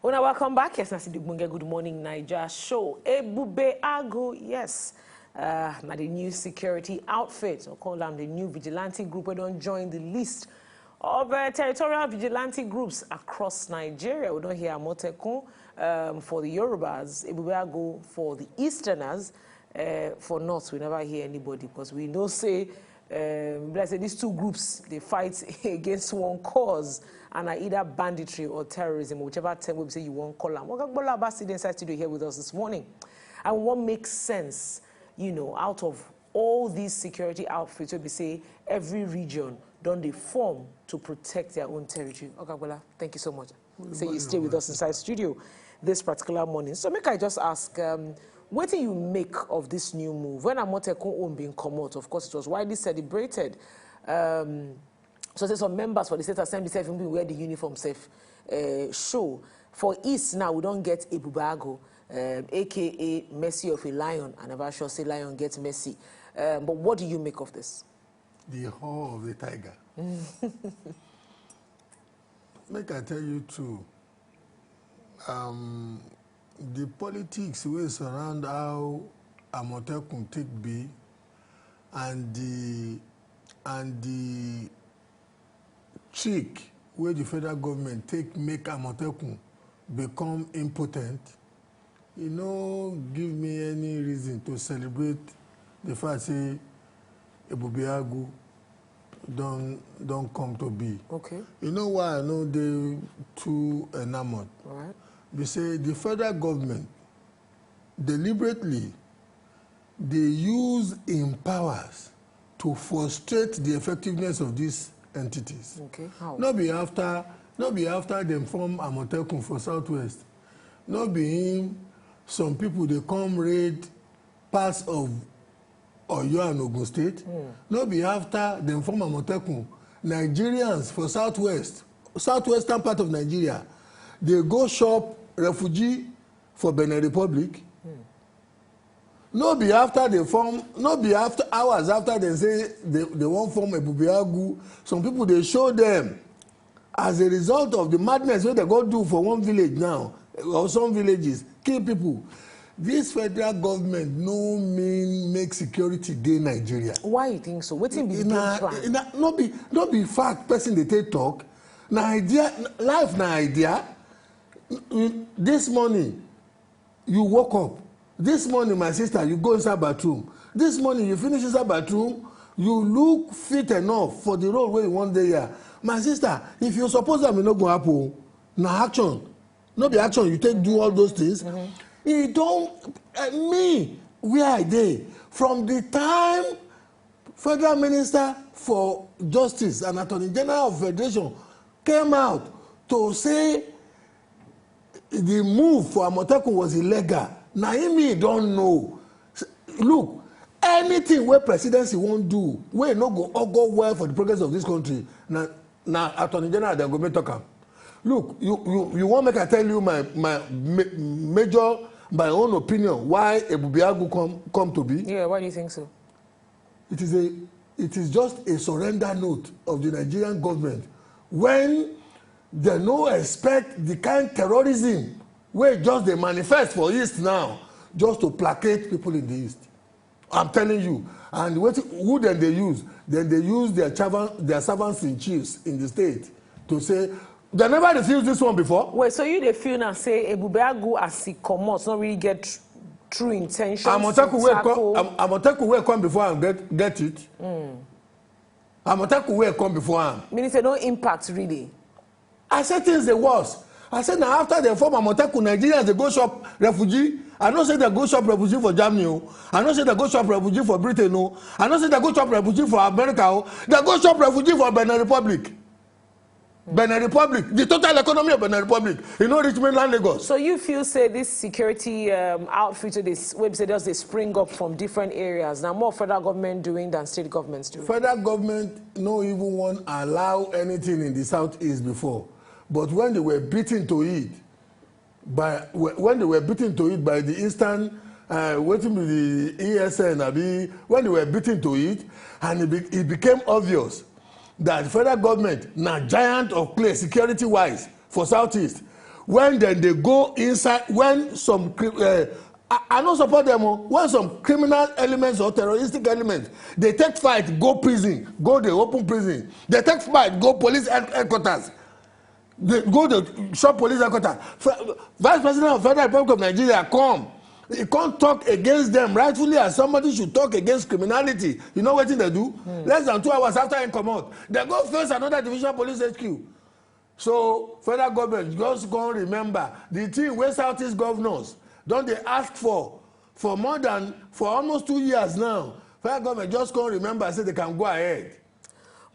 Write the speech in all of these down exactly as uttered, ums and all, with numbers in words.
Una welcome back. Yes, na still the Ogbonge Good Morning Naija show. Ebube Agu, yes. Uh, na the new security outfit, or call am the new vigilante group, wey don join the list of uh, territorial vigilante groups across Nigeria. We don hear Amotekun um, for the Yorubas, Ebube Agu for the Easterners. Uh, for North, we never hear anybody, because we know say um, like say these two groups dey fight against one cause, and na either banditry or terrorism, whichever term wey be say you wan call am. Oga Gbola Abasi dey inside studio here with us this morning, and we wan make sense, you know, out of all these security outfits wey be say every region don dey form to protect their own territory. Oga Gbola, thank you so much. Say you stay with us inside studio this particular morning. So make I just ask, um, wetin you make of this new move? When Amotekun own bin comot, of course, it was widely celebrated. Um, so say some members for the State Assembly sef even wear the uniform sef, uh, show. For East now, we don get Ebube Agu, um, A K A Mercy of a Lion. I never sure say lion get mercy. Um, but what do you make of this? The Hall of the Tiger. Make I tell you true, um, the politics wey surround how Amotekun take be, and the and the trick wey the federal government take make Amotekun become impotent, e no give me any reason to celebrate the fact say Ebube Agu don don come to be. Okay. You know why I no dey too enamored? All right. Be say the federal government deliberately dey use im powers to frustrate the effectiveness of these entities. Okay, how? No be after, no be after dem form Amotekun for Southwest. No be im some people dey come raid parts of Oyo and Ogun State. Mm. No be after dem form Amotekun, Nigerians for Southwest, southwestern part of Nigeria, dey go shop refugee for Benin Republic. Mm. No be after they form, no be after hours after they say they, they wan form Ebube Agu, some people dey show them as a result of the madness wey they go do for one village now, or some villages, kill people. This federal government no mean make security dey Nigeria. Why you think so? Wetin be the game plan? Na, no be, no be fact person dey take talk. Na idea, life na idea. This morning, you woke up. This morning, my sister, you go inside bathroom. This morning, you finish inside bathroom, you look fit enough for the role wey you wan dey here. My sister, if you suppose am, e no go happen. Na action. No be action you take do all those things. Mm-hmm. E don, eh, me, where I dey, from the time federal minister for justice and attorney general of federation came out to say the move for Amotekun was illegal. Na him me don know. Look, anything wey presidency wan do, wey no go augur well for the progress of this country, na, na attorney general dem go make talk am. Look, you, you, you wan make I tell you my, my ma-, major, my own opinion why Ebube Agu come, come to be? Yeah, why do you think so? It is a, it is just a surrender note of the Nigerian government when they no expect the kind terrorism wey just dey manifest for East now, just to placate people in the East. I'm telling you. And wetin, who dem dey use? Dem dey use their chavan-, their servants in chiefs in the state to say, they never refuse this one before. Wait, so you dey feel now say Ebube Agu as e comot no really get tr-, true intention to tackle? Amotekun wey come, Am-, Amotekun wey come before am get, get it. Mm. Amotekun wey come before am. Meaning say no impact really. I say things dey worse. I say na after dem form Amotekun, Nigerians dey go shop refugee. I no say dem go shop refugee for Germany o. I no say dem go shop refugee for Britain o. I no say dem go shop refugee for America o. Dem go shop refugee for Benin Republic. Benin Republic, the total economy of Benin Republic, e no reach mainland Lagos. So you feel say this security, um, outfit wey dey s-, wey be say just dey spring up from different areas, na more federal government doing than state governments doing? Federal government no even wan allow anything in the southeast before, but when they were beaten to it, by, wh-, when they were beaten to it by the Eastern, uh, wetin be the E S N, abi, when they were beaten to it, and it, be, it became obvious that the federal government na giant of clay security-wise for Southeast. When dem dey go inside, when some cri- uh, I, I no support them o. When some criminal elements or terroristic elements dey take fight go prison, go dey open prison, dey take fight go police head- headquarters, dey go dey shop police headquarters. Fe- Vice President of Federal Republic of Nigeria come, he come talk against them rightfully as somebody should talk against criminality. You know wetin dem do? Less than two hours after he comot, dem go face another division police H Q. So federal government just come remember the thing wey Southeast governors don dey ask for for more than, for almost two years now. Federal government just come remember say they can go ahead.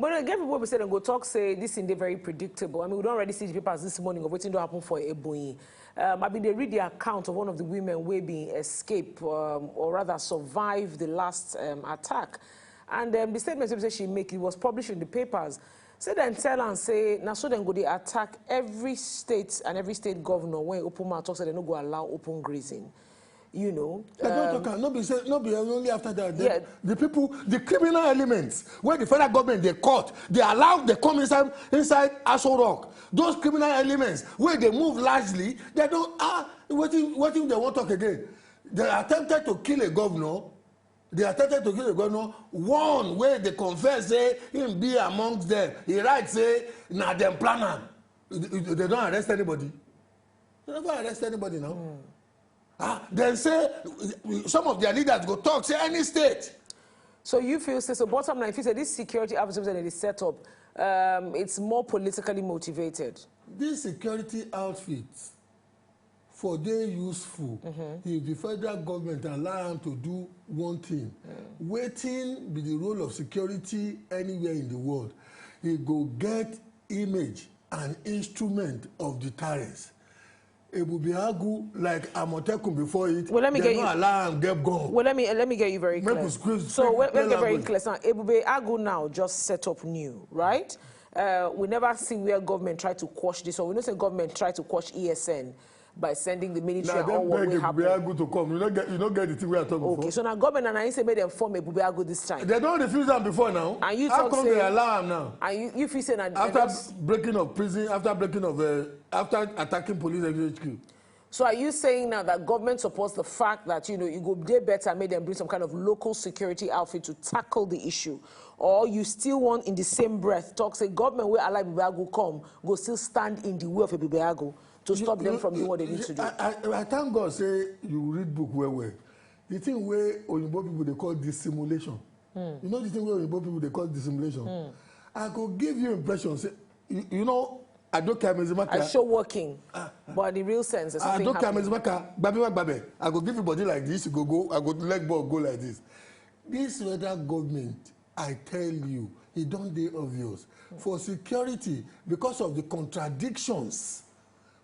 But again, people will say dem go talk say this thing dey very predictable. I mean, we don already see the papers this morning of wetin don happen for Ebonyi. Um, I bin dey read the account of one of the women wey bin escape, um, or rather survive the last um, attack. And um, the statement wey be say she make, it was published in the papers. Say dem tell am say na so dem go dey attack every state and every state governor wey open mouth talk say dem no go allow open grazing. You know, They don um, talk am. No be say, no be only after that. The, Yeah. the people, the criminal elements wey the federal government dey cut, dey allow dey come inside inside Aso Rock. Those criminal elements wey dey move largely, they don, ah, wetin wetin they wan talk again? They attempted to kill a governor. They attempted to kill a governor. One wey dey confess say him be amongst them. He write say na dem plan am. They don arrest anybody? They never arrest anybody now. Ah, dem say some of their leaders go talk say any state. So you feel say, so bottom line, if you say this security outfit that they set up, um, it's more politically motivated. This security outfit for dey useful if the federal government allow am to do one thing. Wetin be the role of security anywhere in the world? E go get image and instrument of deterrence. Ebube Agu, like Amotekun before it, Well, let me they get no you- allow am get gun. Well, let me let me get you very Make clear. we squeeze- So make let, we let me get very language. Clear. So Ebube Agu now just set up new, right? Uh, we never see where government try to quash this one. We know say government try to quash E S N by sending the military Now on dem what beg will Ebube happen. Agu to come. You no get, you no get the thing wey I talk Okay, before. So now government and I say make dem form Ebube Agu this time. They don refuse am before now. And you How talk come say- they allow am now? And you, you feel say na After just- breaking of prison, after breaking of uh, after attacking police H Q. So are you saying now that government supports the fact that, you know, it go dey better make dem bring some kind of local security outfit to tackle the issue, or you still want in the same breath talk say government wey allow Ebube Agu come go still stand in the way of Ebube Agu to stop them from doing what they need to do? I, I, I thank God say you read book well well. The thing wey oyibo people dey call dissimulation. You know the thing wey oyibo people dey call dissimulation. I go give you impression say you, you know Adoke Amezimaka. I show working, but the real sense is something Adoke happening. Amezimaka, gbabi ma gbabe. I go give you body like this, you go go, I go leg ball go like this. This federal government, I tell you, e don dey obvious. For security, because of the contradictions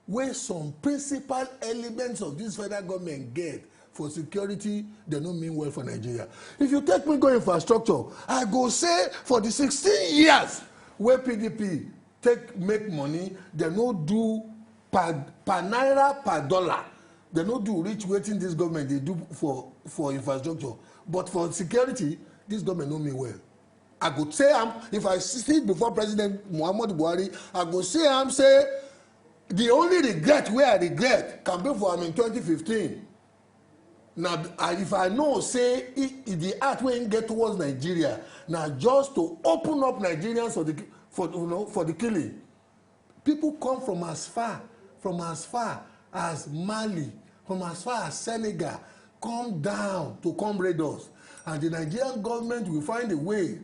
wey some principal elements of this federal government get for security, they no mean well for Nigeria. If you take me go infrastructure, I go say for the sixteen years wey P D P take make money, they no do per, per naira per dollar. They no do reach wetin this government dey do for, for infrastructure. But for security, this government no mean well. I go say am, if I sit before President Muhammadu Buhari, I go say am say the only regret wey I regret campaign for am in twenty fifteen. Na, I, if I know say e, e, the heart wey im get towards Nigeria na just to open up Nigerians for the, for, you know, for the killing. People come from as far, from as far as Mali, from as far as Senegal, come down to come raid us. And the Nigerian government will find a way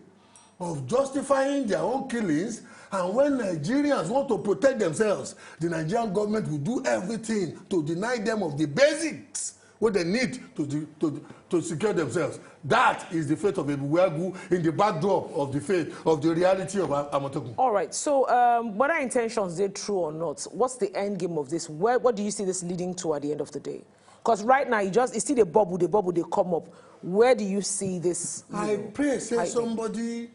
of justifying their own killings. And when Nigerians want to protect themselves, the Nigerian government will do everything to deny them of the basics wey they need to, de- to, to secure themselves. That is the fate of Ebube Agu in the backdrop of the fate of the reality of Am- Amotekun. All right. So, um, whether intentions dey true or not, what's the end game of this? Where, what do you see this leading to at the end of the day? Because right now, you just, you see the bubble, the bubble, they come up. Where do you see this? You I know, pray say hiding? Somebody,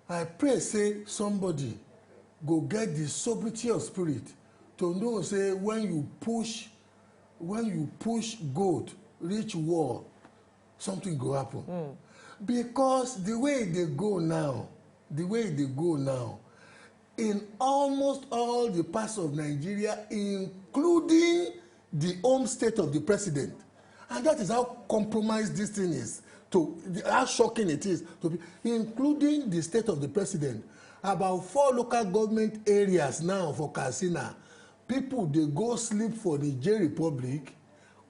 I pray say somebody go get the sobriety of spirit to know say when you push, when you push goat reach wall, something go happen. Because the way they go now, the way they go now, in almost all the parts of Nigeria, including the home state of the president. And that is how compromised this thing is. To how shocking it is to be, including the state of the president. About four local government areas now for Katsina, people dey go sleep for Niger Republic,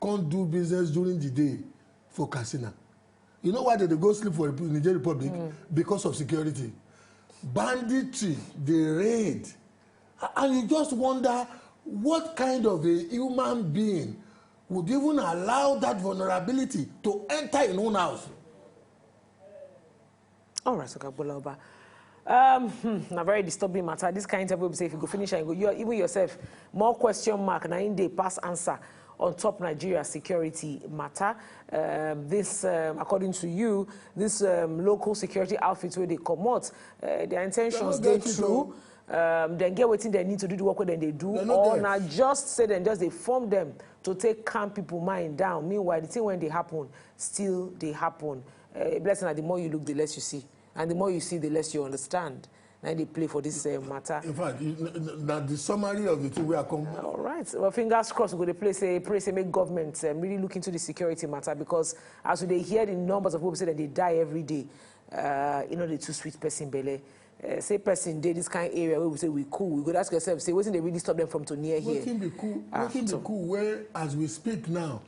come do business during the day for Katsina. You know why they dey go sleep for Rep-, Niger Republic? Because of security. Banditry dey raid. A-, and you just wonder what kind of a human being would even allow that vulnerability to enter in own house. All right, Oga Gbolaoba. Um, hmm, na very disturbing matter. This kind of people say if you go finish and you go, you even yourself, more question mark, na in dey pass answer on top Nigeria security matter. Um, this, um, according to you, this, um, local security outfit wey dey comot, uh, their intentions dey true. Um, dem get wetin dem need to do the work wey dem dey do, or na just say dem just dey form dem to take calm people mind down. Meanwhile, the thing wey dey happen still dey happen. Uh, blessing, na the more you look, the less you see, and the more you see, the less you understand. Na dey play for this, uh, matter. In fact, you, n-, n-, na the summary of the thing we are come. All right. Well, fingers crossed. We go dey play say, pray say make government, um, really look into the security matter, because as we dey hear the numbers of people say that they die every day, uh, you know, they too sweet person belle. Uh, say person dey this kind area where we say we cool. We go ask yourself, say, wetin dey really stop them from to near here? Wetin be cool? Ah, wetin be so cool? Where as we speak now,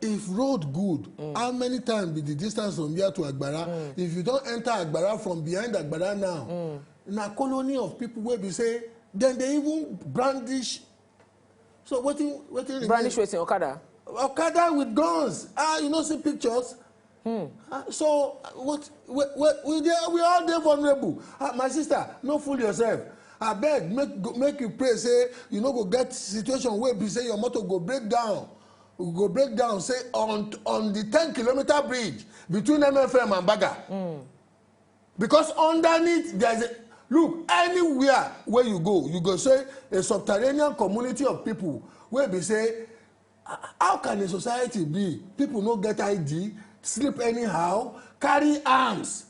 if road good, how many times be the distance from here to Agbara? If you don't enter Agbara from behind Agbara now, na colony of people wey be say, then they even brandish. So wetin, wetin remain? Brandish wetin? Okada? Okada with guns. Ah, you no see pictures? Ah, so, ah, what, we, we, we, dey, we all dey vulnerable. Ah, my sister, no fool yourself. Abeg, make, go, make you pray say you no go get situation wey be say your motor go break down. Go break down, say on, on the ten kilometer bridge between M F M and Baga. Because underneath, there is a, look, anywhere where you go, you go say a subterranean community of people wey be say, h-, how can a society be? People no get I D, sleep anyhow, carry arms.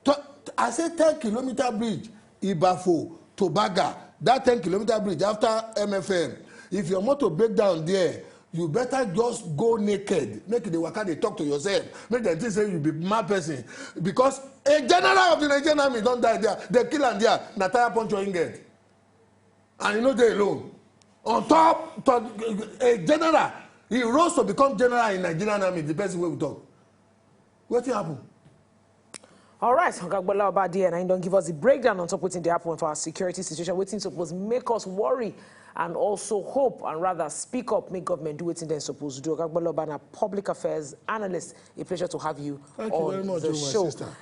To, I say ten kilometer bridge, Ibafo to Baga, that ten kilometer bridge after M F M. If your motor break down there, you better just go naked. Make the waka dey talk to yourself. Make dem think say you be mad person. Because a general of the Nigerian army don die there. They kill am there. Na tire punch your ingent. And you no dey alone. On top, to, a general, he rose to become general in Nigerian army, the person wey we talk. Wetin happen? All right, Oga Gbolaoba there, and he don give us the breakdown on top wetin dey happen for our security situation, wetin suppose make us worry and also hope and rather speak up, make government do wetin dem suppose do. Oga Gbolaoba na public affairs analyst. A pleasure to have you on the show. Thank you very much, my sister.